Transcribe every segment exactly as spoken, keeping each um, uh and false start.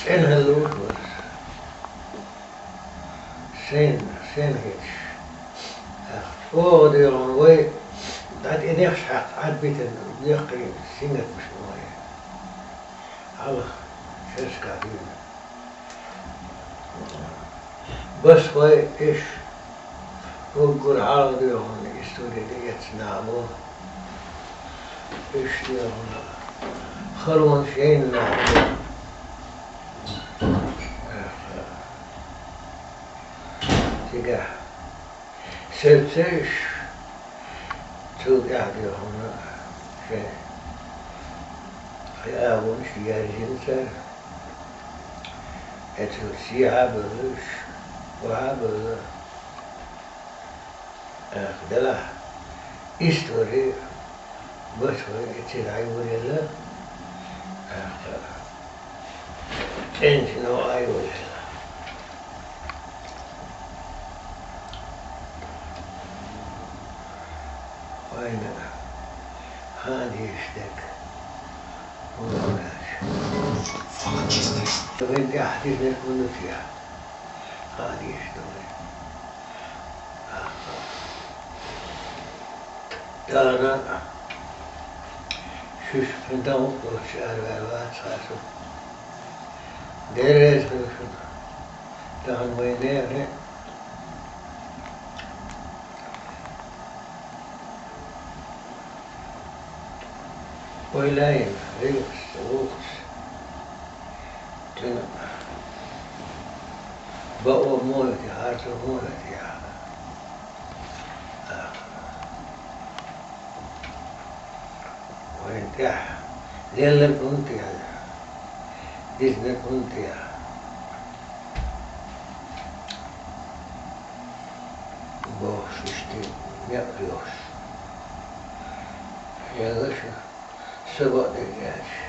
ЦӀена хӀаллуш вара. Сен, сен хеташ. Ах, оха доьгӀна вай, дӀа тӀе дехаш хьакха, Ӏад битана, бехкхийна, сингаттамаш ма вай. Хьалха, шерашкахь дуьйна. Басхой, эш, уггар хьалха доьгӀна истори тӀеэцна нах бу. Эш доьгӀна, халонаш яйна нах бу. Цигахь. Сельцевич, цул тӀаьхьа доьгӀна шайн кхин агӀонаш яьржина цара. Эцул сехьа а бевлла уьш, охьа а бевлла. Ах, делахь, истори, бац вай, эцира хьайварелла. Ах, кӀентий новкъа айварелла. Вайна хьан дийш дерг хӀунда ваьлча? Вайн тӀехь дийш дерг хӀунда дац? Хьан дийш ду вай? Тахана шуьш кхин дан хӀуъ долчу араваьлла вац хаа со. Дела реза хуьлда шуна. Тахана вайн нехан вай лаьйна, рилхаш ца вухуш, цуьнан бакъо муха хӀоьттий, харцо муха хӀоьттий аьлла. Вайн тӀехь лелларг хӀунда тӀехь, дизинарг хӀунда тӀехь? Бохуш, иштта некъ лоьхуш. Аьлла ша, са бакъдерг аьлча,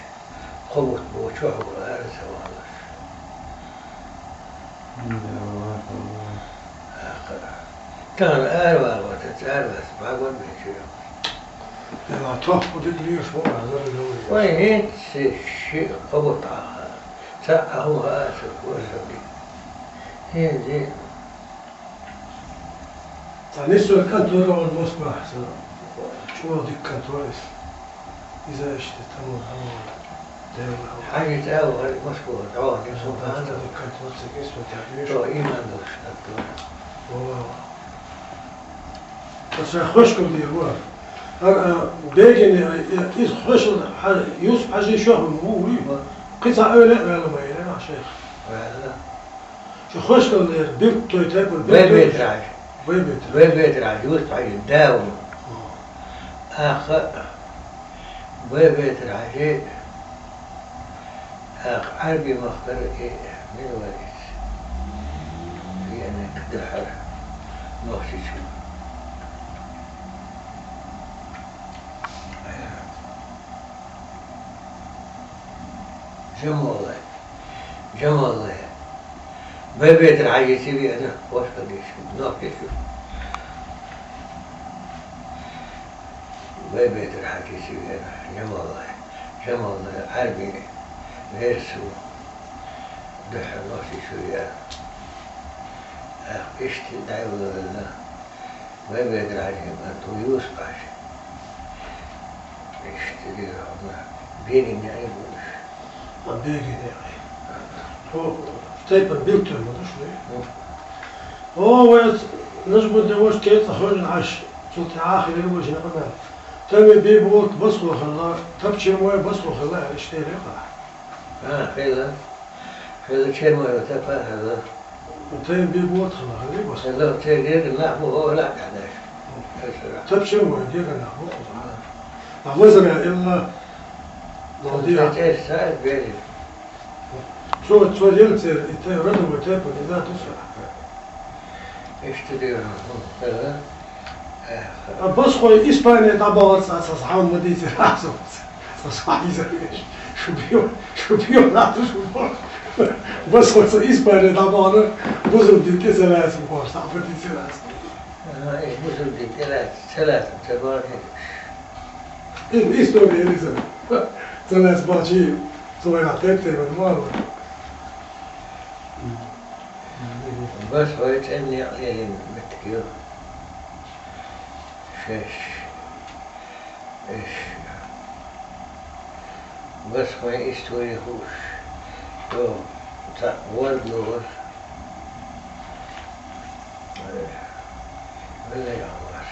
кхо бутт бохучохь вара ара ца валлалаш. Тахана ара валлалц, ара вац, бӀагор бен чуьра. Дела, тоххур дика лийраш ву, хӀара лур ю. Вай хӀинца шиъ кхо бутт Ӏаха. Цхьаъ а хӀума хаа ца, вай сан дика. ХӀинца Цхьа нисвелла контора вара Москвахь, сан чӀогӀа дика контора иза. Иза иштта тамур хьалавара. Дела хьалавара. Хьажи цӀа вара Москва, чӀогӀа дика контора. Дика контора, цига нисвелла тӀехь. Чо иман долуш контора. Во, во. Аса хьошкал дийр вара. ХӀара, а, бегене, а, иза хьошал, хьа-, Юсуп-Хьажи шоьхун ву, вуй? Кхин цхьа эвла а ваьлла ма яра, шайх. Ваьлла. Шу хьошкал дийр, билгтойта, тайпана билгтойта. Бай-Бетар-Хьаьжа. Бай-Бетар. Бай-Бетар-Хьаьжа, Юсуп-Хьаьжин да ву. О. Аха, Бай-Бетар-Хьаьжи, аха, Ӏарби махкара и мила вара иза. Веанарг дуьххьара Нохчийчу. Жамолла. Жамолла. Бай-Бетар-Хьаьжица веана, хьошкал деш, Нохчийчу. Бай-Бетар-Хьаьжица веана, Жамолла. Жамолла Ӏарби версу дуьххьара Нохчийчу веана. Ах, иштта дӀайолавелла. Бай-Бетар-Хьаьжин кӀант ву Юсуп-Хьаьжа. Иштта дера хьуна. Бегин яй бу уьш. А, Бегин яй. Тхо тайпана билгтойн ма ду шуна. Хм. О, вай Нажмудин ваша кецӀа хьожина Ӏаш, цул тӀаьхьа хилира вайшинна къамел. Тайпана Биболат Басхо хилла, Тапча Чермоев Басхо хилла аьлла, иштта элира кхара. А, хилла. Хилла Чермоев Тапа а хилла. Тайпана Биболат хилла, хилла Басхо. Хилла, церан гергара нах бу, хӀора а тӀаьхьа даьш. Тапча Чермоев гергара нах бу, хӀора. А вазара илла, Церан цӀераш ца а бери. Цо, цо елла церан, и тайпа, родовой тайпа, и да, ду ца. Иштта дера, хӀун, хӀара. А Басхой Испане дӀабахара, аса хьан ма дийцира аса. Аса хьан иза, шу био, шу био, нах ду шу бо. Басхой ца Испане дӀабахара, бусалба дин тӀе ца лаьцна бохуш, хьан ма дийцира аса. Ага, и бусалба дин тӀе лаьцна, ца лаьцна, ца бахара. Иза истори иза. Ца лаьцна бахчи, ца вайна тайп-тайпана ма вара. Басхой цӀен некъ лелийна меттиг ю. Шаьш. Эш. Басхой истори хууш. Йо, цхьа ворда ловар. Э, веллай Ӏамаш.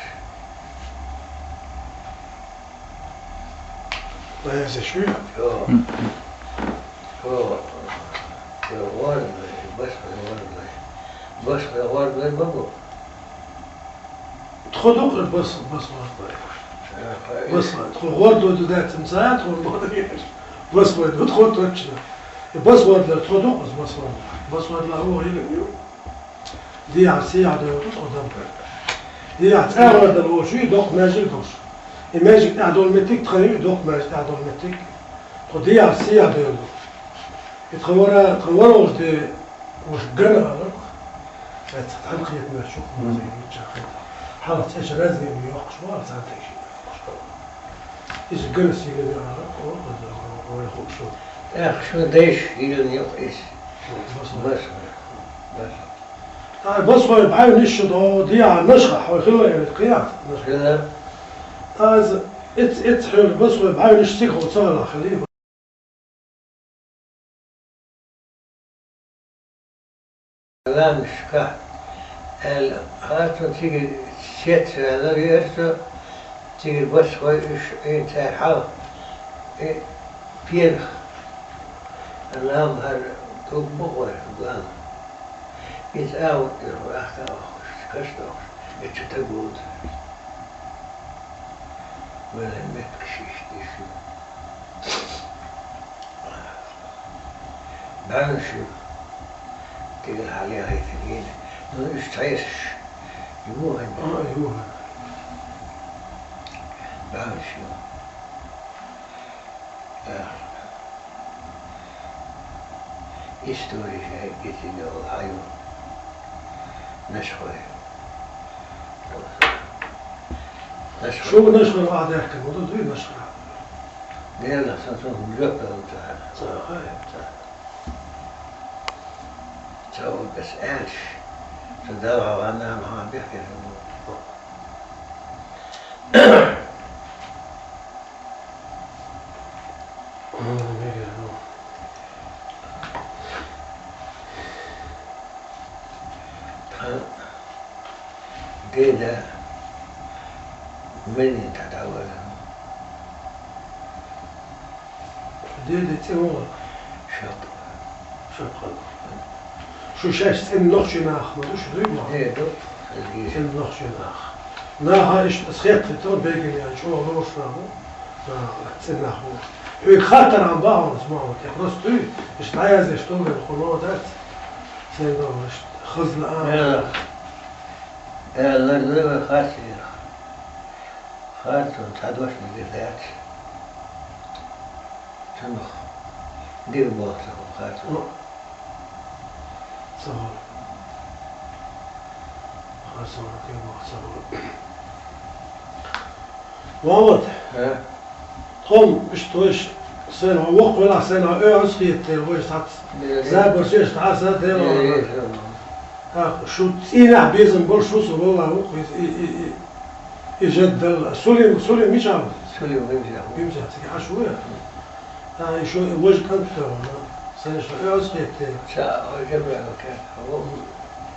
Веза шу? Йо. Йо. Йо, ворда лай, басхой ворда лай. Басхой ворда лай ма бу. Тхо дукха бас, бас ворда лай. Э, хай. Бас, тхо ворда лай ду дац, ца, тхо ворда лай. Бас лай ду тхо точно. Э, бас ворда лай, тхо дукха бас ворда лай. Бас ворда лай, о, или, ю. Дехьа сехьа дойла тхо дам. Дехьа цӀа ворда лай, о, шу доккха маьждиг долуш. И маьждиг тӀехь долу меттиг тхан ю, доккха маьждиг тӀехь долу меттиг. Тхо дехьа сехьа дойла. И тхан вара, тхан вара уж де, уж гана аларх. Ай, цхьа тхан кхетамаш чу хӀума зен вичча хета. Хьалха цӀе чу разгем йохкуш вара, цхьа тайши йохкуш вара. Иза гана сигана аларх, о, о, о, о, хууш вара. ТӀаккха шу дайша йиллина юкъа иза. Бас, бас, бас. Ай, басхой бӀаьвнаш шу до, дехьа нашха, хьо хила вай, кхият, нашха. Хила. Ай, иза, эц, эц хьоьлу басхой бӀаьвнаш цига хьо ца хила хилий. Ламашка аьлла, хӀара цунна цига сецца ваьллар, юьрца цига басхой уьш Ӏийна цара хьал, и пенах. Лам хӀара дог бу гӀой, лам. Иза агӀор тӀера ахка а вахуш, каш дохуш, и чу таг ву. Вала меттигаш иштта ю. БӀаьвнаш ю. Тигара хьалаяхийтина йина. Ну, уьш цхьаерш. Ю хӀана? А, ю хӀана. БӀаьвнаш ю. Э, история шайга гитина йолу хьан ю? Нашхой. Нашхой. Шу нашхой а даьхкина, ма ду дуй нашхой? Дела, сан цунах жоп далла ца хаьа. Ца хаьа. Ца. Ца вагас аьлча, ца далла хьан нана хьан бехкина. Тхан деда мени тӀе дӀавала. Деда цӀе вогӀу? Шап. Шап хала. Шу шаьш цӀена нохчий нах ма ду шу, дуй ма? Э, ду. ЦӀена нохчий нах. Наха иштта ас хеттахь, то бегина чӀогӀа лоруш нах бу. Наха цӀена нах бу. Хьоьга хаттар хьан бахьа хьуна, ма хьуна, тӀе просто дуй. Иштта дӀаяздеш долу вайн хӀун ло дац. Сайн долу иштта хазна а. Э, э, лар, лар, лар, хаттар. Харцо цхьа дош мегар дац. Цунах дика боху ца хуьлу харцо. Ца хуьлу. Харцо дика боху ца хуьлу. Мохьмад, а? Тхо-м иштта вайша сайна хьо воккха велахь, сайна хьо оьгӀаз хетта дела, вайша цхьацца забарш эшна Ӏаса дела. ТӀаккха шу цӀийнахь безам болуш ву со валла ву-кх иза, и, и, и, и жаддал. Сулим, Сулим мичахь ву? Сулим вимза. Вимза, цига хьаш ву я? ТӀаккха и шу важа кӀант хьо ву, сайша хьо оьгӀаз хетте. Ша хьо жамаьла кхетта хьо ву.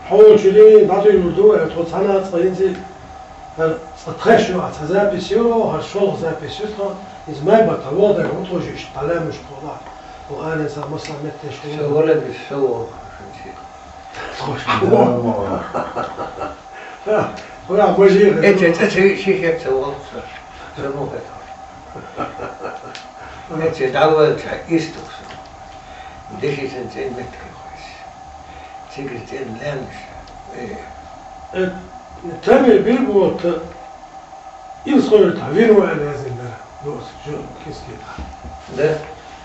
Хьо волчуьра дӀатуьйлур ду вай, тхо цхьана а цкъа хӀинца, хӀара цкъа тхаьш ю, ахь цхьа запись йо, хӀара шолгӀа запись ю тхо, иза май бан тхан вогӀу дара, ву тхо жиъаш, дӀалаьмнаш тхо лахь. Хьо арен сан массо а меттеш хьо. Со валабис, со вогӀу, хӀинца. Тхо шу вогӀу. Ха, хӀара бажийра. Эцци цӀа ца виъ ши хӀетта ца вогӀу со. Со муха хӀетахь. Эцци дӀавоьлча, истух со. Деши сан цӀен меттиг хойс. Цигара цӀен лаьмнаш. Э. Э, Тамир Биболат, Илсхойртахь вина ву аьлла яздина дара. Доцу жо кискетахь. Да.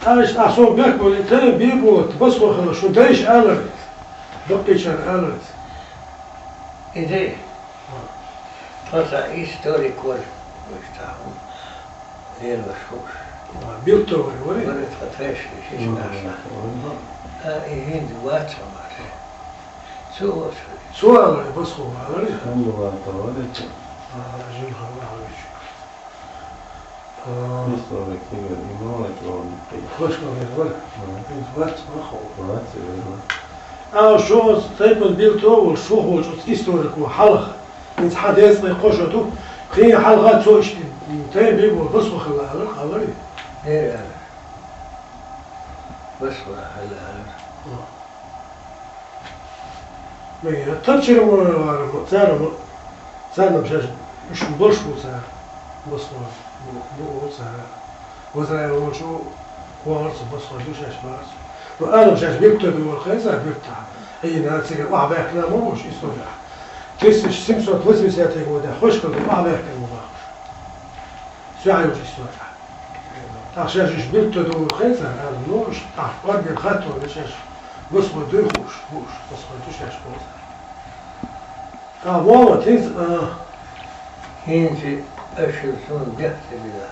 Аьллаш, ахь со бехк болу, и Тамир Биболат, басхо хила, шун дайша алар иза. Баккхийчарна алар иза. И дай? Тхан цхьа историк вара, вуьш цхьа хӀума лелош хууш. А, Билтов вара, вара? Вара тхан тхаьш, шишкаш. А, и хӀинца вац хьо ма те. Цо аьлар, басхо аьлар. Алхамдулиллах, товарищ. А, жин хала хавич. А. История кивер, имам Ачуан. Хошка вер, вер. Вер. Вер, вер. А, шо тайпан бил то вол, шо хо чуц историко халах. Инц хадес не кошо ту. Хи халха цо ишти. Тай би бо, басхо хала аьлар, аьлар. Э, аьлар. Басхо хала аьлар. А. Мега, тапчирам варам, царам, царам шаш, уж болш бу цар. Басхо, бу, бу цар. Вазрай вон шу, варс, басхо ду шаш барс. Ну, адам шаш бирта ду вар, хайса бирта. Ай, на цига, ва бахна мо уж история. Тысяча семьсот восьмидесятый года, хошка ду, ва бахна мо. Всё, ай, уж история. Тахша жиш бирта ду хеза, а, ну, ш-, тах, квадир хату, шаш, басхо дуй хуш, хуш, басхо ду шаш хоза. Та вова, тез, а, хинси, ашир сун, дехте била.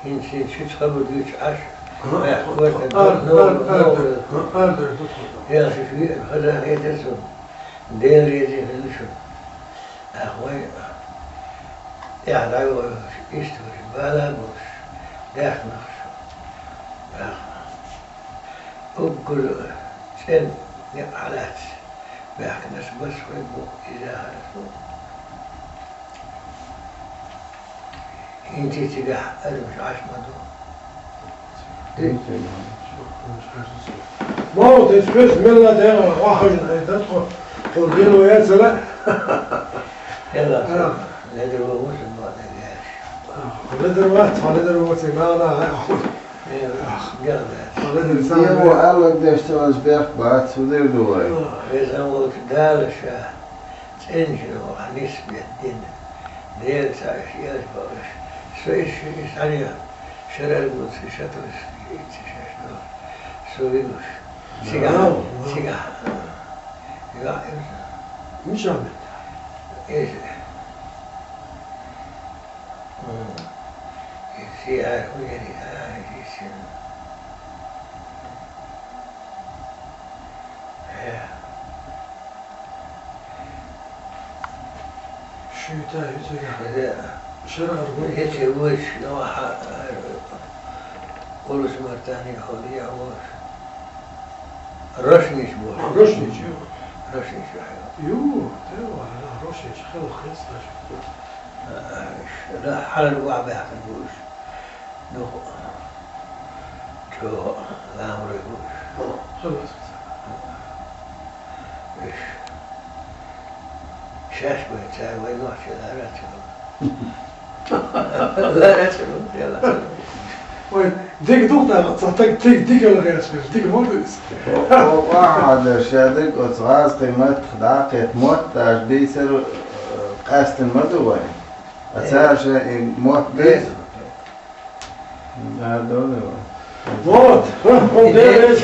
Хинси, чуц хабар дуч аш. Ага, бах, ага, квадир, ага, ногу, ага, ногу. Ага, ага, ага, ага. Я, шиш, ви, хаза, хетер сун. Дел рези хилшун. Ахвай, я райо истори, бала буш, дахнахш, дахна. Уггур цен не алац, бахнас басхой бух изахарсу. Инти тига армш ашмаду. Мо, тез фес мелла дера, вахажин, ай, дат хо, хо, било я цела. Яла, а, ледер во мусин ма дегеш. А, ледер во, ца ледер во, ца ма на, ай, а. Яла, яла. Ледер ца. Йо, ма, алла деш ца ваш бех бац, удер дувай. А, везан во далша. Ценжин ва нисбет дин. Дел ца иш яж бараш. Со иш иш аня. Шарар гуц иш атус. Ич иш иш до. Со вигуш. Сига. Вау, вау. Сига. Вигуш. Мишамет. Иш. М. Иш я уйри. А, иш. Э. Шуьйтаев, Шуьйтаев. Шуьйтаев. Шуьйтаев. Шуьйтаев. Улус мартани холи я улус. Рошнич бу. А, Рошнич, ю. Рошнич, ю. Ю, те ва, Рошнич, хел хес, значит. Ра-, хьалар ва бяхтан гуш. Ну, чо, ламрой гуш. О, хабар. Иш. Шаш бай, цай вай, нохча лара чо. Лара чо, яла. Ой, дик дух да, ца так дик, дик яла гаш, дик модус. О, о, ва, да, шадик, о, цваз, къимат, да, къет мот, аж бисер, э, къастын маду вай. А цар ша, э, мот бис. Да, да, да. Вот. Э, э, э.